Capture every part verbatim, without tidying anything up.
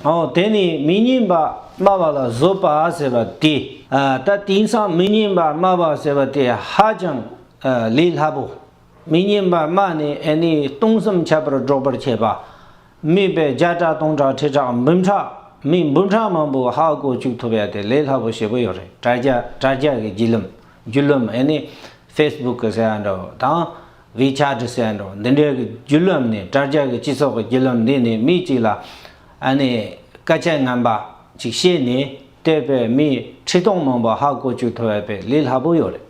ཨོ་དེ་ནི་མི་སྙན་པ་སྨྲ་བ་ལ་བཟོད་པ་ཟེར་བ་དེ། ཨ་ད་དེང་སང་མི་སྙན་པ་སྨྲ་བ་ཟེར་བ་དེ་ཧ་ཅང་ཨ་ལས་སླ་པོ། མི་སྙན་པ་སྨྲ་ནས་ཨ་ནི་སྟོང་གསུམ་ཁྱབ་པར་སྒྲོག་པར་བྱེད་པ། མི་དཔེ་བརྒྱ་ཕྲག་སྟོང་ཕྲག་ཁྲི་ཕྲག་འབུམ་ཕྲག་མི་འབུམ་ཕྲག་མང་པོ་ཧ་གོ་བཅུག་ཐུབ་ཡ་དེ་ལས་སླ་པོ་ཞེ་པོ་ཡོད་རེད། དྲ་རྒྱ་དྲ་རྒྱ་གི་བརྒྱུད་ལམ། བརྒྱུད་ལམ་ཨ་ནི་ཕེ་སི་བུག་ཟེར་ཡ་འདྲ་དང་ཝེ་ཆེ་ཊི་ཟེར་ཡ་འདྲ་འདི་འདྲའི་གི་བརྒྱུད་ལམ་ནས། དྲ་རྒྱ་གི་སྤྱི་ཚོགས་ཀྱི་བརྒྱུད་ལམ་འདི་ནས་མི་གཅིག་ལ་ཨ་ནི་སྐད་ཆ་ངན་པ་ཅིག་བཤད་ནས་བལྟས་པའི་མི་ཁྲི་སྟོང་མང་པོ་ཧ་གོ་བཅུག་ཐུབ་ཡ་དཔེ་ལས་སླ་པོ་ཡོད་རེད།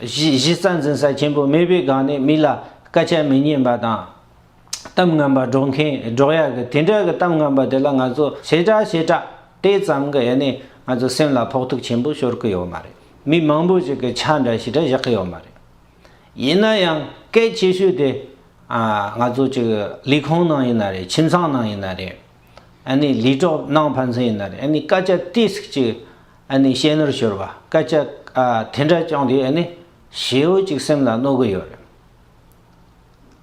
གཞི་གཞི་རྩ་འཛིན་ས་ཆེན་པོ་མེད་པའི་སྒང་ནས་མི་ལ་སྐད་ཆ་མི་སྙན་པ་དང་། གཏམ་ངན་པ་སྒྲོག་མཁན་སྒྲོག་ཡག་གི་དེ་འདྲ་གི་གཏམ་ངན་པ་དེ་ལ་ང་ཚོ་ཞེ་དྲག་ཞེ་དྲག་དེ་ཙམ་གི་ཡ་ནི་ང་ཚོ་སེམས་ལ་ཕོག་ཐུག་ཆེན་པོ་ཤོར་གི་ཡོད་མ་རེད། མི་མང་པོ་ཞིག་གི་ཆ་འདྲ་ཞེ་དྲག་བཞག་གི་ཡོད་མ་རེད། ཡིན་ན་ཡང་གལ་ཆེ་ཤོས་དེ་ཨ་ང་ཚོ་ཅིག་ལས་ཁུངས་ནང་ཡིན་ན་རེད། ཁྱིམ་ཚང་ནང་ཡིན་ན་རེད། ཨ་ནི་ལས་གྲོགས་ནང་ཕན་ཚུན་ཡིན་ན་རེད། ཨ་ནི་སྐད་ཆ་ཏོག་ཙམ་ཅིག་ཨ་ནི་བཤད་ནོར་ཤོར་བ། སྐད་ཆ་ཨ་དེ་འདྲ་བྱུང་དུས་ཨ་ནི་ཞེ་པོ་ཅིག་སེམས་ལ་གནོད་གི་ཡོད་རེད།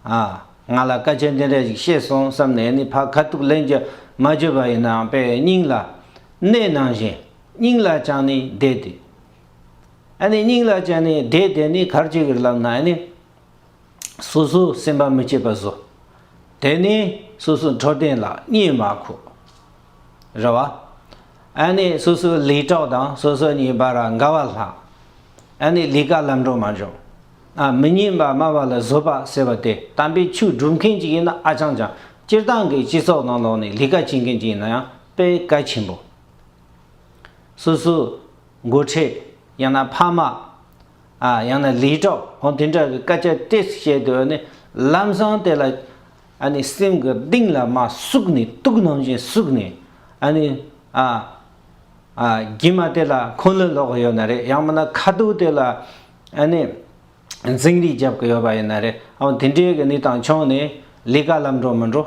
ཨ་ང་ལ་སྐད་ཆ་འདི་འདྲ་ཞིག་བཤད་སོང་བསམ་ནས་ཨ་ནི་ཕར་ཁ་ཐུག་ལན་རྒྱག་མ་བརྗོད་པ་ཡིན་ནའང་དཔེ་སྙིང་ལ་གནས་ནང་བཞིན་སྙིང་ལ་བཅངས་ནས་བསྡད་དེ། ཨ་ནི་སྙིང་ལ་བཅངས་ནས་བསྡད་དེ་ནི་ག་རེ་བྱེད་ཀྱི་རེད་ལབ་ན། ཨ་ནི་སོ་སོ་སེམས་པ་མི་སྐྱིད་པ་བཟོ། དེ་ནས་སོ་སོ་འཕྲོད་བསྟེན་ལ་གཉིད་མ་ཁུག་རེད་བ། ཨ་ནི་སོ་སོའི་ལས་གྲོགས་དང་སོ་སོ་གཉིས་བར་ལ་འགལ་བ་ལྷག་ཨ་ནི་ལས་ཀ་ལམ་འགྲོ་མ་འགྲོ། ཨ་མི་སྙན་པ་སྨྲ་བ་ལ་བཟོད་པ་ཟེར་བ་དེ་དམ་པའི་ཆོས་སྒྲུབ་མཁན་ཅིག་ཡིན་ན་ཨ་ཅང་ཅང་། སྤྱིར་བཏང་གི་སྤྱི་ཚོགས་ནང་ལོགས་ནས་ལས་ཀ་བྱེད་མཁན་ཅིག་ཡིན་ན་ཡང་དཔེ་གལ་ཆེན་པོ། སོ་སོའི་འགོ་ཁྲིད་ཡང་ན་ཕ་མ། ཨ་ཡང་ན་ལས་གྲོགས་འོ་དེ་འདྲ་གི་སྐད་ཆ་ཏོག་ཙམ་བཤད་དུས་ནི་ལམ་སང་དེ་ལ་ཨ་ནི་སེམས་ཀྱི་གཏིང་ལ་མར་ཟུག་ནས། དུག་ནང་བཞིན་ཟུག་ནས། ཨ་ནི་ཨ་ཨ་རྒྱུ་མ་དེ་ལ་འཁོན་ལན་སློག་གི་ཡོད་ན་རེད། ཡང་མིན་ན་ཁ་ཐུག་དེ་ལ་ཨ་ནི་འཛིང་རེས་རྒྱབ་གི་ཡོད་པ་ཡིན་ན་རེད། འོ་དེ་འདྲའི་གི་གནས་སྟངས་བྱུང་ནས་ལས་ཀ་ལམ་འགྲོ་མི་འགྲོ།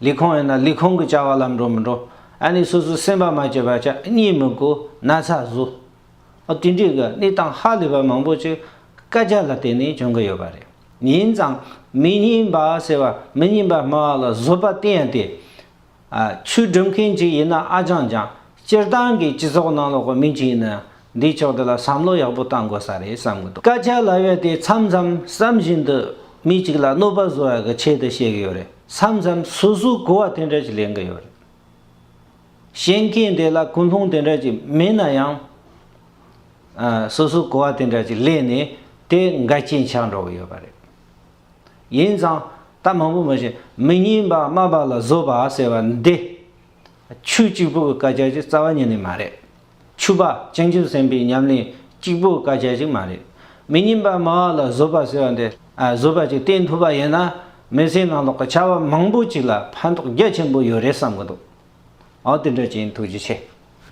ལས་ཁུངས་ཡིན་ན་ལས་ཁུངས་ཀྱི་བྱ་བ་ལམ་འགྲོ་མི་འགྲོ། ཨ་ནི་སོ་སོའི་སེམས་པ་མ་སྐྱིད་པ་ཆགས། གཉིད་མི་ཁུག་ན་ཚ་བཟོ། ཨ་དེ་འདྲའི་གི་གནས་སྟངས་ཧ་ལས་པ་མང་པོ་ཅིག་སྐད་ཆ་ལ་བརྟེན་ནས་བྱུང་གི་ཡོད་པ་རེད། ཡིན་ཙང་མི་སྙན་པ་ཟེར་བ། མི་སྙན་པ་སྨྲ་བ་ལ་བཟོད་པ་བསྟེན་ཡ་དེ། ཨ་ཆོས་སྒྲུབ་མཁན་ཅིག་ཡིན་ན་ཨ་ཅང་ཅང་། སྤྱིར་བཏང་གི་སྤྱི་ཚོགས་ནང་ལོགས་ཀྱི་མི་ཅིག་ཡིན་ན་འདི་ཕྱོགས་དེ་ལ་བསམ་བློ་ཡག་པོ་བཏང་དགོས་ས་རེད་བསམ་གི་འདུག་སྐད་ཆ་ལབ་ཡ་དེ་མཚམས་མཚམས་བསམ་བཞིན་དུ་མི་གཅིག་ལ་གནོད་པ་བཟོ་ཡ་གི་ཆེད་དུ་བཤད་གི་ཡོད་རེད། མཚམས་མཚམས་སོ་སོའི་གོ་བ་དེ་འདྲ་ཅིག་ལེན་གི་ཡོད་རེད། བཤད་མཁན་དེ་ལ་ཀུན་སློང་དེ་འདྲ་ཅིག་མེད་ན་ཡང་། ཨ་སོ་སོའི་གོ་བ་དེ་འདྲ་ཅིག་ལེན་ནས་དེ་འགལ་རྐྱེན་ཆགས་འགྲོ་གི་ཡོད་པ་རེད། ཡིན་ཙང་ད་མང་པོ་མ་བཤད། མི་སྙན་པ་སྨྲ་བ་ལ་བཟོད་པ་ཟེར་བ་འདི་ཆོས་གཅིག་པུ་གི་སྐད་ཆ་ཅིག་རྩ་བ་ཉིད་ནས་མ་རེད། ཆོས་པ་བྱང་ཆུབ་སེམས་དཔའི་ཉམས་ལེན་གཅིག་པུ་གི་སྐད་ཆ་ཅིག་མ་རེད། མི་སྙན་པ་སྨྲ་བ་ལ་བཟོད་པ་ཟེར་བ་འདི་ཨ་བཟོད་པ་ཅིག་བསྟེན་ཐུབ་པ་ཡིན་ན་མི་ཚེ་ནང་ལོགས་ཀྱི་བྱ་བ་མང་པོ་ཅིག་ལ་ཕན་ཐོགས་རྒྱ་ཆེན་པོ་ཡོད་རེད་བསམ་གི་འདུག་ཨོ་དེ་འདྲ་ཅིག་ཡིན། ཐུགས་རྗེ་ཆེ།